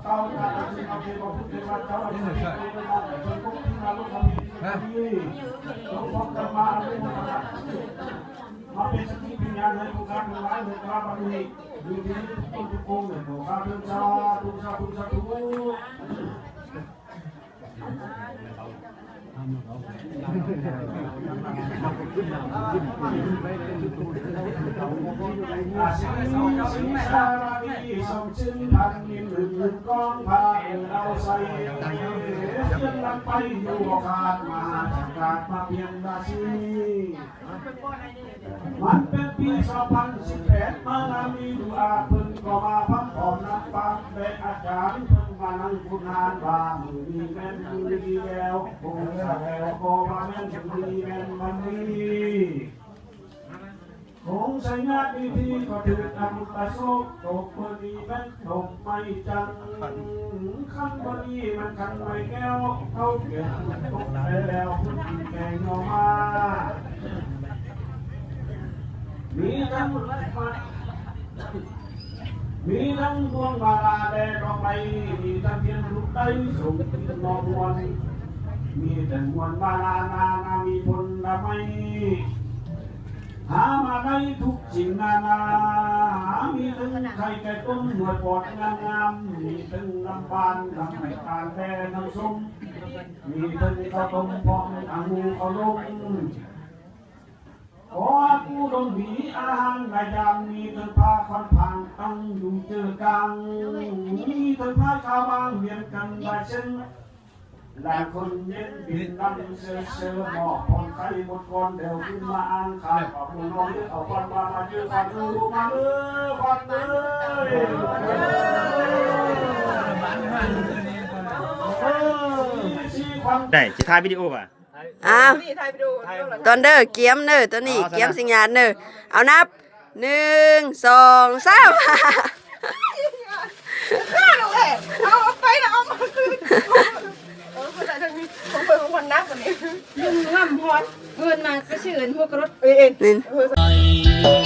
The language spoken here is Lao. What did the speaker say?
ມາເປັນສັກຂີພະຍານໃຫ້ຜູ້ຂ້າທັງຫຼາຍ ໃຫ້ຂ້າບັດນີ້ຢູ່ທີ່ທຸກຄົນທຸກອົງ ໃຫ້ຂ້າເດີນ ສາທຸ ສາທຸ ສາທຸ. ອາ ສິງ ສິງສາລາວະດີ ສອງຊຶ້ນພັນ ມີໝື່ນໝື່ນກອງ ພາເອີລາວໄຊ ເຄື່ອນຫຼັງໄປຢູ່ບໍ່ຂາດ ມະຫາສັງກາດມາປ່ຽນລາສີ. ມັນເປັນປີສອງພັນສິບແປດ ມາລາມີດູອາເພິ່ນກໍມາພ້ອມໆນຳປາກ ແລະອາຈານເພິ່ນມານັ່ງຄຸນນານວ່າ ມື້ນີ້ແມ່ນມື້ດີແລ້ວ ຄົງສະແລ້ວກໍວ່າແມ່ນມື້ດີແມ່ນວັນດີ ຄົງໄຊຍາດດີທີ່ກໍຖືກອຳມະຕະໂຊກ ຕົກມື້ນີ້ແມ່ນຕົກໄມ້ຈັນ ຄັນບໍ່ດີມັນຄັນໄມ້ແກ້ວ ເຂົາແກ່ຕົກໄປແລ້ວພຸ້ນແກ່ຍໍມາ ມີທັງ ມີທັງພວງມາລາແດ່ດອກໄມ້ ມີທັງທຽນລູກໄຟ ສົ່ງກິນເນາະມ່ວນ ມີແຕ່ມ່ວນມາລານານາ ມີຜົນລະໄມ້ ຫາມາໄດ້ທຸກສິ່ງນານາ ມີທັງໄຂ່ໄກ່ຕົ້ມ ໜວດປອດງາມໆ ມີທັງນ້ຳຫວານ ນ້ຳຕານແດ່ນ້ຳສົ້ມ ມີທັງເຂົ້າຕົ້ມພ້ອມອະຫູເຂົ້າລົມ ຂໍອະກູດົງດີອາຫານຫຼາຍຢ່າງ ມີທັງຜ້າຄອນຜາງຕັ້ງຢູ່ເຈີກາງ ມີທັງຜ້າຂາວບາງຮຽງກັນຫຼາຍເຊັ່ນ ຫຼາຍຄົນເຢັນບິນນຳເຊີເຊີ ໝອບຜ່ອນໄຄໝົດກ່ອນ ແລ້ວຂຶ້ນມາອ່ານ ຂ້າຂອບຄຸນນ້ອງເດີ ເອົາຄວັນມາ ມາເຈີຄວັນເດີ ມາເດີຄວັນເດີ ໄດ້ ຊິຖ່າຍວິດີໂອວ່າ ອ້າວ ນີ້ຖ່າຍວິດີໂອ ຕອນເດີ ກຽມເດີ ຕອນນີ້ ອໍ ກຽມສິງຫານເດີ ເອົານັບ ໜຶ່ງ ສອງ ສາມ ເອົາໄປນະ ເອົາມາຄືນ ເອີ ເພິ່ນໄດ້ທັງນີ້ ຂອງເພິ່ນ ຂອງເພິ່ນໜັກກວ່ານີ້ ລຸງງາມພອນ ເພິ່ນມາກະຊື່ເອີ້ນຫົວກະລົດ ເອີ ເອີ ນີ້ ເອີ